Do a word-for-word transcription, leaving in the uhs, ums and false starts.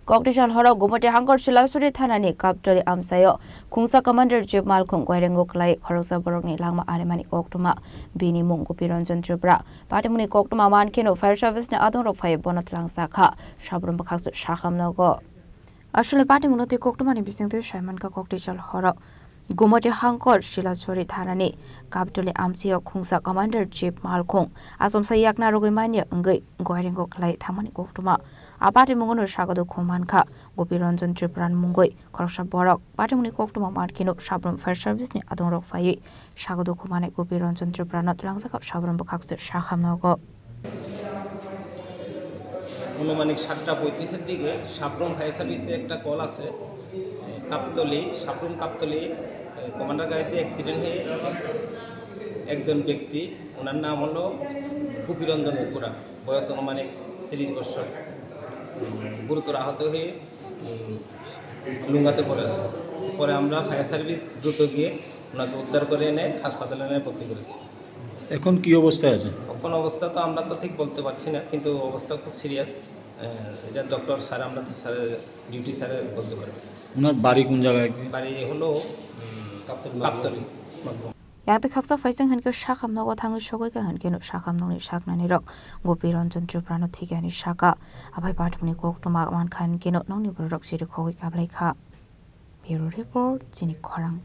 Kokdijal horo Gumoti Hangkor Silachuri thanani Kaptoli amchaio khungsa Commander Chief Malkhung goirengo khlai khoroksa borokni langma arimani koktwma, bini mung Gopi Ranjan Tripura. Patimungni koktwma mankheno fire service ni adongrok phai bono twlangsa kha, sabrum bwkhakso sakhamnogo. Asole patimungno tei koktwmani bisingtwi saimankha Kokdijal horo Gumoti Hangkor Silachuri thanani Kaptoli amchaio khungsa Commander Chief Malkhung achomsa yakna rogwi manya wngwi goirengo khlai thangmani koktwma. A patimungono sagodukhu mankha Gopi Ranjan Tripura ni mungwi khoroksa borok. Patimungni koktwma mankheno sabrum fire service ni adongrok phaiwi sagodukhu manwi Gopi Ranjan Tripura no twlangjakha, sabrum bwkhakso sakhamnogo. আনুমানিক সাতটা পঁয়ত্রিশের দিকে সাপ্রুম ফায়ার সার্ভিসে একটা কল আছে। এ, কাপ্তলি, সাপ্রুম কাপ্তলি, এ, কমান্ডার গাড়িতে অ্যাক্সিডেন্ট হয়ে একজন ব্যক্তি, ওনার নাম হলো গোপীরঞ্জন ত্রিপুরা, বয়স আনুমানিক তিরিশ বছর, উম, গুরুতর আহত হয়ে, উম, লুঙ্গাতে পড়ে আছে। পরে আমরা ফায়ার সার্ভিস দ্রুত গিয়ে ওনাকে উদ্ধার করে এনে হাসপাতালে এনে ভর্তি করেছি। এখন কি অবস্থায় আছে? এখন অবস্থা তো আমরা তো ঠিক বলতে পারছি না, কিন্তু অবস্থা খুব সিরিয়াস। আহ, এটা ডক্টর স্যার, আমরা তো স্যারের ডিউটি স্যারে বলতে পারবে। ওনার বাড়ি কোন জায়গায়? বাড়ি হলো, উম, কাপ্তলি। Yang tei khaksa phaising hinkhe sakhamnogo thangwi sogwi kha hinkhe no sakhamnokni saknani rok Gopi Ranjan Tripura no thikya hinwi saka. Aphai patimungni koktwma mankha hinkhe no nokni borok chirikhogwi kablai kha. Bureau Report, Chini Khorang.